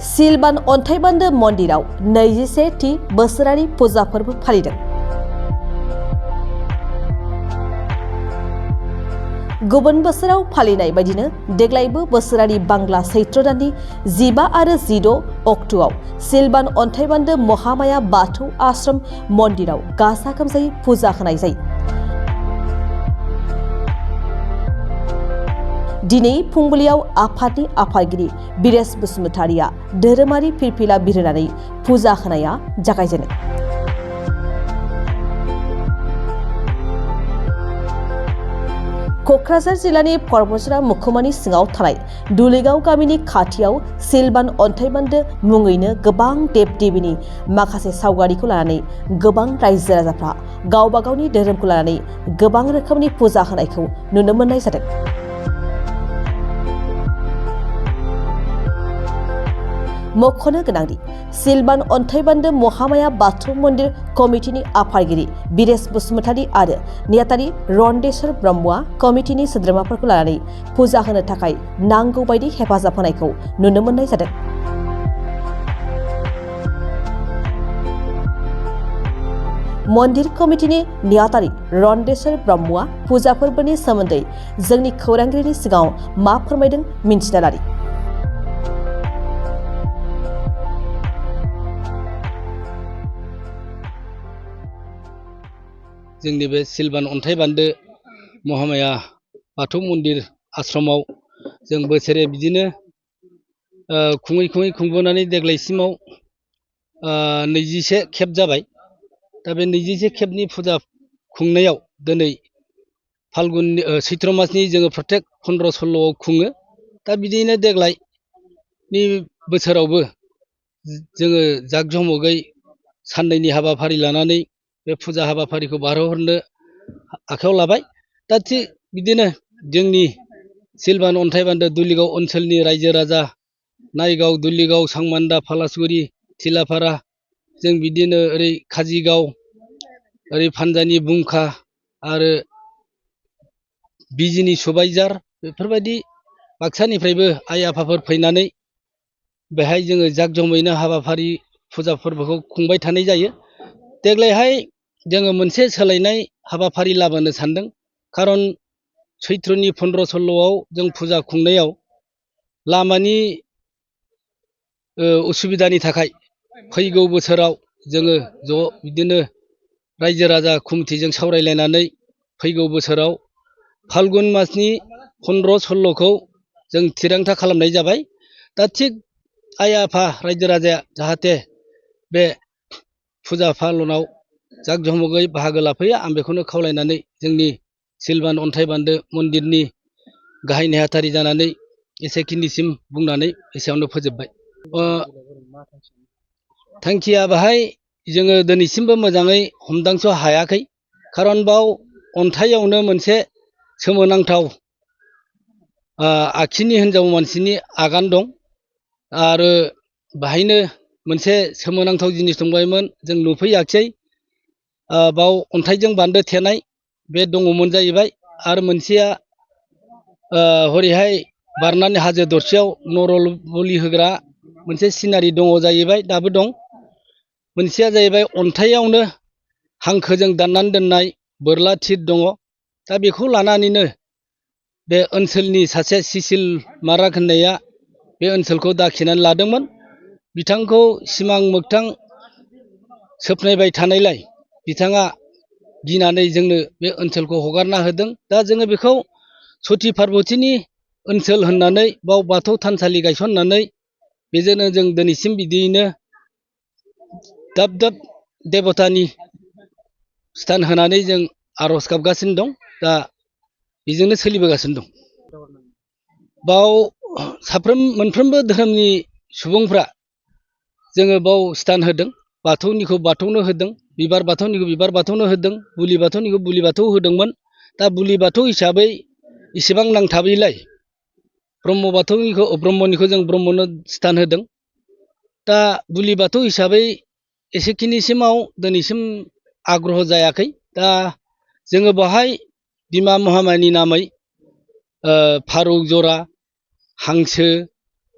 सिलबान अन्थाइबान्दो मन्दिराव 21थि बोसोरारि फुजा फोरबो फालिदों। गुबुन बोसोराव फालिनाय बायदिनो देग्लायबो बोसोरारि बांला सैत्र दाननि 15 आरो 16 अक्ट'आव सिलबान अन्थाइबान्दो महामाया बाथौ आश्रम मन्दिराव गाजा गोमजायै फुजा होनाय जायो। दिनै फुंबिलियाव आफादनि आफादगिरि बिरेश बसुमतारिया धोरोमारि फिरफिला बिरहोनानै फुजा होनाया जागायजेनो। क'क्राझार जिल्लानि परबतजरा मुखुमानि सिङाव थानाय दुलिगाव गामिनि खाथियाव सिलबान अन्थाइबान्दो मुङैनो गोबां देब देबीनि माखासे सावगारिखौ लानानै गोबां रायजो राजाफ्रा गावबा गावनि धोरोमखौ लानानै गोबां रोखोमनि फुजा होनायखौ नुनो मोननाय जादों। मख'नो गोनांदि सिलबान अन्थाइबान्दो महामाया बाथौ मन्दिर कमिटिनि आफादगिरि बिरेश बसुमतारि आरो नेहाथारि रन्देश्वर ब्रह्मआ कमिटिनि सोद्रोमाफोरखौ लानानै फुजा होनो थाखाय नांगौ बायदि हेफाजाब होनायखौ नुनो मोननाय जादों। मन्दिर कमिटिनि नेहाथारि रन्देश्वर ब्रह्मआ फुजा फोरबोनि सोमोन्दै जोंनि खौरांगिरिनि सिगाङाव मा फोरमायदों मिन्थिना लानि। जोंनि बे सिलबान अन्थाइबान्दो महामाया बाथौ मन्दिर आश्रमाव जों बोसोरे बिदिनो खुङै खुंबोनानै देग्लायसिमाव 21 खेब जाबाय। दा बे 21 खेबनि फुजा खुंनायाव दिनै फाल्गुननि सैत्र मासनि जोङो प्रत्येक 15-16 खुङो। दा बिदिनो देग्लायनि बोसोरावबो जोङो जाकजमकै साननैनि हाबाफारि लानानै बे फुजा हाबाफारिखौ बारहोहरनो आखायाव लाबाय। दा थिग बिदिनो जोंनि सिलबान अन्थाइबान्दो दुलिगाव ओनसोलनि रायजो राजा नायगाव, दुलिगाव, सांमान्दा, फालासगुरि, थिलाफारा, जों बिदिनो ओरै काजिगाव, ओरै फानजानि बुंखा आरो बिजिनि सुबाइजार, बेफोरबायदि बाक्सानिफ्रायबो आइ आफाफोर फैनानै बेहाय जोङो जाकजमैनो हाबाफारि फुजा फोरबोखौ खुंबाय थानाय जायो। देग्लायहाय जोङो मोनसे सोलायनाय हाबाफारि लाबोनो सानदों। खारन सैत्रनि 15-16आव जों फुजा खुंनायाव लामानि उसुबिदानि थाखाय फैगौ बोसोराव जोङो ज' बिदिनो रायजो राजा कमिटिजों सावरायलायनानै फैगौ बोसोराव फाल्गुन मासनि 15-16खौ जों थिरांथा खालामनाय जाबाय। दा थिग आइ आफा रायजो राजाया जाहाथे बे फुजा फालनाव जाकजमकै बाहागो लाफैयो, आं बेखौनो खावलायनानै जोंनि सिलबान अन्थाइबान्दो मन्दिरनि गाहाय नेहाथारि जानानै एसेखिनिसिम बुंनानै एसेयावनो फोजोबबाय। थांखिया बाहाय जोङो दिनैसिमबो मोजाङै हमदांस' हायाखै। खारन बाव अन्थाइयावनो मोनसे सोमोनांथाव आखिनि हिनजाव मानसिनि आगान दं आरो बाहायनो मोनसे सोमोनांथाव जिनिस दंबायमोन, जों नुफैयाखिसै। बाव अन्थाइजों बान्दो थेनाय बे दङमोन जाहैबाय। आरो मोनसेया हरैहाय बारनानै हाजो दरसेयाव नरल बलि होग्रा मोनसे सिनारि दङ जाहैबाय, दाबो दं। मोनसेया जाहैबाय अन्थाइयावनो हांखोजों दाननानै दोननाय बोरला थिर दङ। दा बेखौ लानानैनो बे ओनसोलनि सासे सिसिल माराक होननाया बे ओनसोलखौ दाखिनानै लादोंमोन। बिथांखौ सिमां मोगथां सोबनायबाय थानायलाय बिथाङा गिनानै जोंनो बे ओनसोलखौ हगारना होदों। दा जोङो बेखौ सती पार्बतीनि ओनसोल होननानै बाव बाथौ थानसालि गायसननानै बेजोंनो जों दिनैसिम बिदियैनो दाब दाब देबतानि स्थान होनानै जों आर'ज गाबगासिनो दं। दा बेजोंनो सोलिबोगासिनो दं। बाव मोनफ्रोमबो धोरोमनि सुबुंफ्रा जोङो बाव स्थान होदों। बाथौनिखौ बाथौनो होदों, बिबार बाथौनिखौ बिबार बाथौनो होदों, बुलि बाथौनिखौ बुलि बाथौ होदोंमोन। दा बुलि बाथौ हिसाबै इसेबां नांथाबैलाय ब्रह्मनिखौ जों ब्रह्मनो स्थान होदों। दा बुलि बाथौ हिसाबै एसेखिनिसिमाव दिनैसिम आग्रह जायाखै। दा जोङो बेवहाय बिमा महामायानि नामै फारौ जरा, हांसो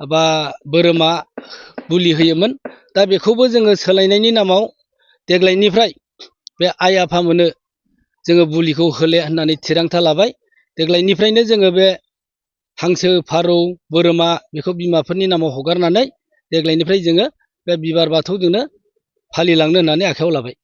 बा बोरमा बुलि होयोमोन। दा बेखौबो जोङो सोलायनायनि नामाव देग्लायनिफ्राय बे आइ आफामोननो जोङो बुलिखौ होले होननानै थिरांथा लाबाय। देग्लायनिफ्रायनो जोङो बे हांसो, फारौ, बोरमा बेखौ बिमाफोरनि नामाव हगारनानै देग्लायनिफ्राय जोङो बे बिबार बाथौजोंनो फालिलांनो होननानै आखायाव लाबाय।